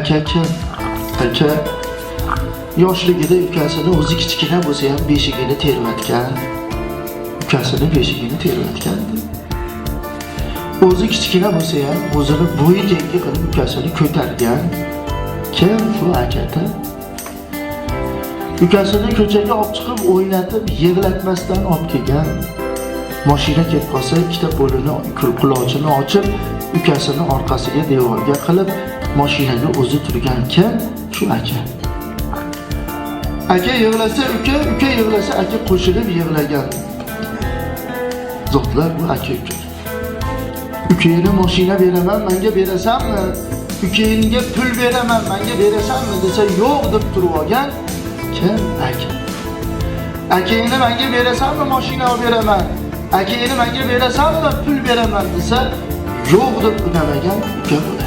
Aka kim? Aka yoshligida ukasini, o'zi kichkina bo'lsa ham, beshigini tervatgan. Ukasini beshigini tervatgan. O'zi kichkina bo'lsa ham, o'zini bo'yi tengi qilib ukasini ko'targan. Kim shu akada? Ukasini ko'chaga olib chiqib o'ynatib, yig'latmasdan olib kelgan. Mashina kelib qolsa, ikkita qo'lini qulochini ochib, ukasini orqasiga devorga qilib, mashinaga o'zi turgan kim? Shu aka. Aka yig'lasa uka, uka yig'lasa aka qo'shilib yig'lagan zotlar bu aka uka. Ukangni mashina beraman, menga berasanmi? Ukangga pul beraman, menga berasanmi desa, yo'q deb turib olgan kim? Aka. Akangni menga berasanmi, mashina olib beraman. Akangni menga berasanmi, pul beraman desa, yo'q deb unamagan uka bo'ladi.